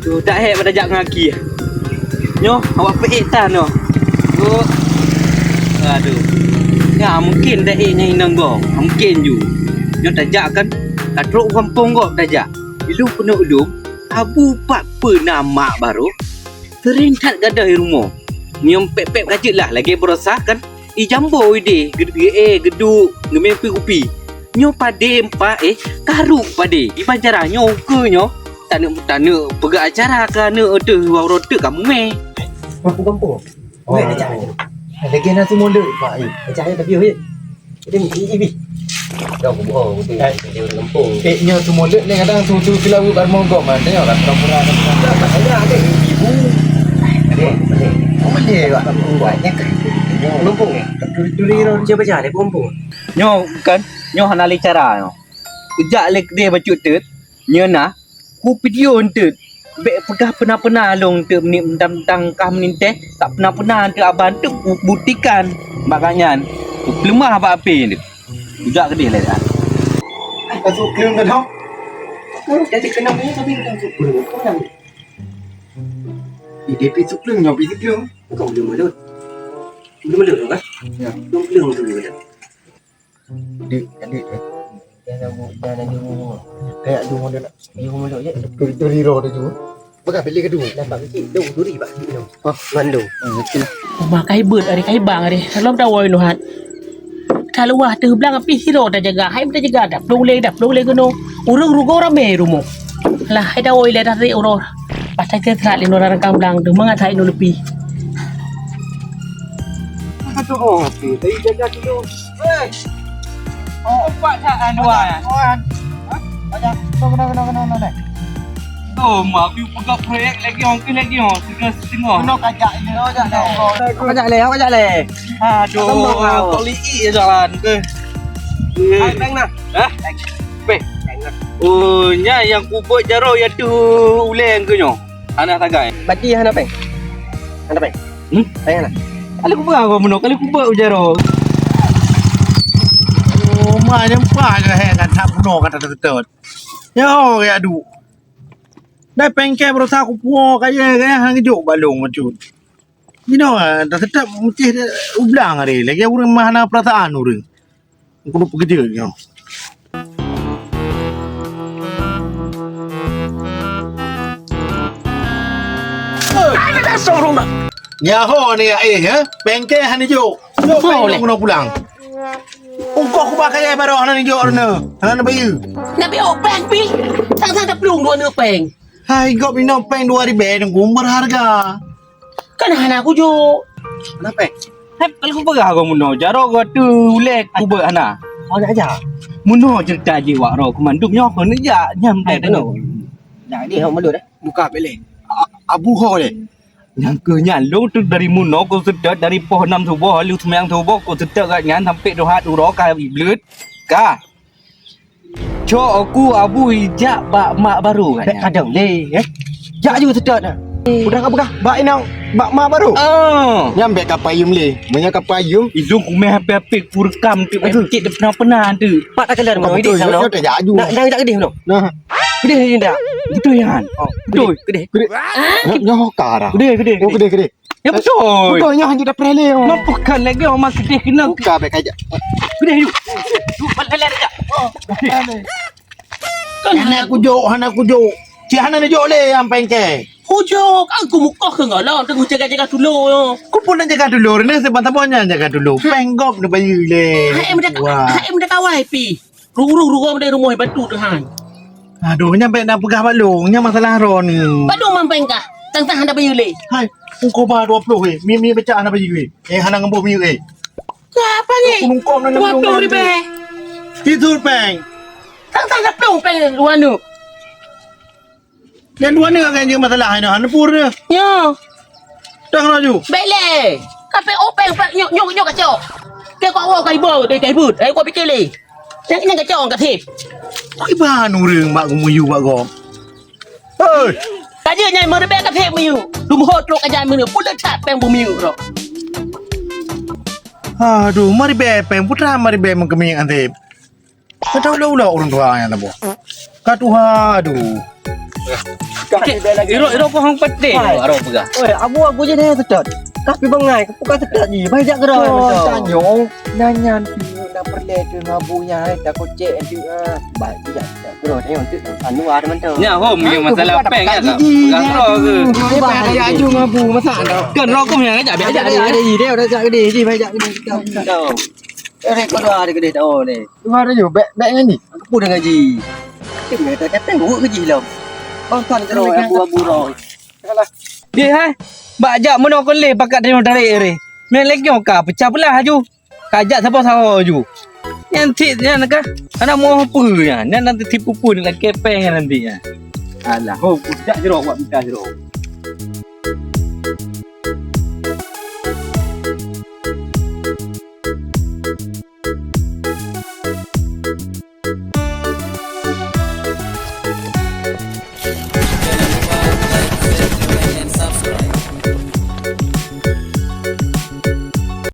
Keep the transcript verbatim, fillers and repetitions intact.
Tuh, tak hek pada jak ngaki. Nyoh, awak peuék tan nyoh. Tuh. Aduh. Ya, mungkin dah ék nyang inong goh. Mungkin ju. Nyoh tajak kan, ka trok u gampông gob tajak. Ilong peunoh ulôn, abu pat peue na mak barô. Sering that gadôh i rumoh. Nyoe pép-pép ka jeuet lah lagèe baroesa kan. I jambo idéh, geu-, geu-, eh, geuduek, geumè kupi-kupi. Nyoe padé empat, eh, karuk padé. Iban cara nyoe ukeue nyoe. Taneuk, taneuk peugah acara keu aneuk teuh, uroe teuk ka mumè. Mampu gampông. Oh. Weh, ajak. Lagi na semua dek, Pak, eh. Ajak, eh, tapi, weh. Jadi, ibi. Dah aku bohong, betul. Eh. Dia orang kampung. Eh, nyoe semua dek ni kadang tu, tu, tu lagu kat Monggom, ah. Tengok kat pura-pura. Tak, tak, tak, ada, ada. Ibu. Ada, ada. Oh, ada, Pak. Banyak. Kampung. Turi-turi orang. Siapa cah? Dia kampung. Nyoe kan, nyoe hana lé cara nyoe. Kujak lé keudeh bacut teut, nyoe na, ku video enteuk. Bèk peugah peuna-peuna lôn teuk meuntang-meuntang kah meulintèh, tak peuna-peuna teuk aban teuk ku buktikan bak gobnyan. Ku peuleumah bak apé teuk. Kujak keudeh lé dah. Ka sukleung ka dong. Jadi kenapa ni tapi ka sukleung. Ide pi sukleung nyoe pi sukleung. Kau boleh mulut. Boleh mulut kan? Ya. Sukleung tu boleh. Dek, dek, eh. Jangan bu-, jangan aju. Kayak aju model nak. Aju model je. Turi, turi roh tu juga. Pegang pilih kedua. Nampak kecil. Dong, turi bak kecil dong. Oh, ngan dong. Oh, betul. Rumah kai beuet, ari kai bang, ari. Salom dah woi luhat. Ka luah teuh blang api siro dah jaga. Hai dah jaga, dah pelong lé, dah pelong lé keno. Ureueng rugoe ramé rumoh. Lah, hai dah woi lé dah tarik uroe. Pas saja serat lé nurang rangkang blang tu, mangat hai nu lepi. Aduh, oh, okey. Tadi jaga dulu. Hei. Oh, empat tak kan dua? Kawan. Hah? Banyak. Kena, kena, kena, kena, kena. Oh, mak, aku pegang proyek lagi, okey lagi, oh. Setengah, setengah. Kena kajak ini. Kena kajak leh, kena kajak leh. Aduh, tak liik jalan ke. Hai, peng nah. Hah? Peng. Peng. Peng nah. Oh, nya nyang kubeuet jaroe ya tu uleng ke nyoe. Hana sagai. Bati hana peng. Hana peng. Hmm? Peng hana. Ada kubeuet kau meunoe, kali kubeuet ujaroe. Oh, ma nyang pa ke he kan tak bunoe kan tak tetot. Ya, oh, ya du. Dai pengke berusaha kupuo kaya, kaya hana ngejok balong macut. Inoe, ah, dah tetap meucih ublang hari. Lagi ureueng mah hana perasaan ureueng. Kudu peukeujeut nyoe. Nyaho ni ya eh, eh. Pengke hana jok. Jok peng leh. Kena pulang. Ungkoh kubah kaya baroe hana jok rena. Hana bayeue. Nabi openg pi. Sang-sang taplueng dua neuk peng. Hai gop inoe peng dua ribèe nunggu berharga. Kan hana kujok. Kenapa? Hai, kalau kupeugah kau meunoe, jaroe gata ulèe kubeuet hana. Oh, nak aja. Meunoe ceurita jih wak roe keumandum nyoe keuneuk jak nyang teunoe. Nah, ni hok mulut eh. Buka peleng. Abu ho deh. Nyang keu nyan lôn tu dari meunoe keu seutôt dari poh nam suboh, lheueh seumayang suboh keu seutôt kat nyan sampai dohat uroe ka ibleut. Ka. Cok aku abu ijak bak mak baru kat nyan. Kadang lé, eh. Jak ju seutôt nah. Udah ka peugah bak inong bak mak baru. Ah. Nyan bèk ka payum lé. Meunyo ka payum, idong kumeh api-api kurekam tu. Aduh. Cit pernah-pernah tu. Pak tak kelar. Betul, betul, betul, jak ju. Nak, nak, nak gedeh tu. Nah. Gedeh ni dah. Betul ya kan? Oh, betul, gedeh. Gedeh. Nyoh ka dah. Gedeh, gedeh. Oh, gedeh, gedeh. Ya betul. Betul nyoh hanjeuet dah pernah lé. Mampu kan lagi orang mak gedeh kena. Buka bèk aja. Gedeh yuk. Yuk, balik aja. Oh. Hana kujok, hana kujok. Cik hana neujok lé nyang pengke. Kujok, aku mukoh ke ngala tengah jaga-jaga dulu. Ku pun nak jaga dulu, rena sebab sabar nyan jaga dulu. Peng gop neubayeue lé. Hai muda, hai muda kawai pi. Ruru-ruru dari rumah bantu Tuhan. Aduh, nyan bèk na peugah bak lôn, nyan masalah droeneuh. Bak lôn mampeng kah? Tang-tang hana bayeue lé. Hai, ungkoh ba dua ploh weh. Mi, mi becak hana bayeue weh. Eh, hana ngemboh minyéuk eh. Ka apa ni? Aku nungkong nang dua ploh ribèe. Tidur peng. Tang-tang dua ploh peng dua neuk. Nyang dua neuk kan je masalah ina, hana pur dia. Nyo. Dah laju. Bèk lé. Kapé openg pak nyok nyok nyok kacok. Ke kok wo kai bo, deh kai but. Ai kok pikir lé. Nyang nyang kacok orang kasih. Kok iban ureueng bak gumuyu bak gom. Hei. Kaje nyai meureubat kasih miyu. Dumho trok aja miyu. Pula chat peng bu miyu ro. Aduh, mari be peng putra mari be mengkeming ansip. Ka tahu lah ulah orang tua yang tabo. Ka tuha aduh. Kah Cek, bela lagi. Irok, irok kau hang peuteh. Hai. Irok peugah. Oi, abu aku je dah setot. Tapi bangai, bukan setot je. Bai jak geura. Oh, tanyong. Nanya tu nak perle tu ngabu nya, eh, takut cek tu, ah. Bai jak, jak geura tanyong tu. Anu ada mantap. Nya hom, dia masalah peng kan. Pegang roh ke? Dia payah daya aju ngabu, masa ada. Kan roh kau yang ajak, biar ajak dia. Dia dah jak gede, dia bai jak gede. Tahu. Eh, kau dah ada gede tahu ni. Luar aja, bek, bek ngaji. Aku pun dah ngaji. Tapi mereka kata, "Wak ngaji lah." Bangkan kena abu-abu roh. Deh, hai. Bak jak meunoe kon leh pakat teurimong tarék reh. Meunan lagèe nyoe ka peucah peulah aju. Ka jak saboh saho aju. Nyan cit nyan ka. Hana moh peue nyan. Nyan nanti tipu pun lah kepeng nyan nanti nyan. Alah, ho, jak jerok, wak pita jerok.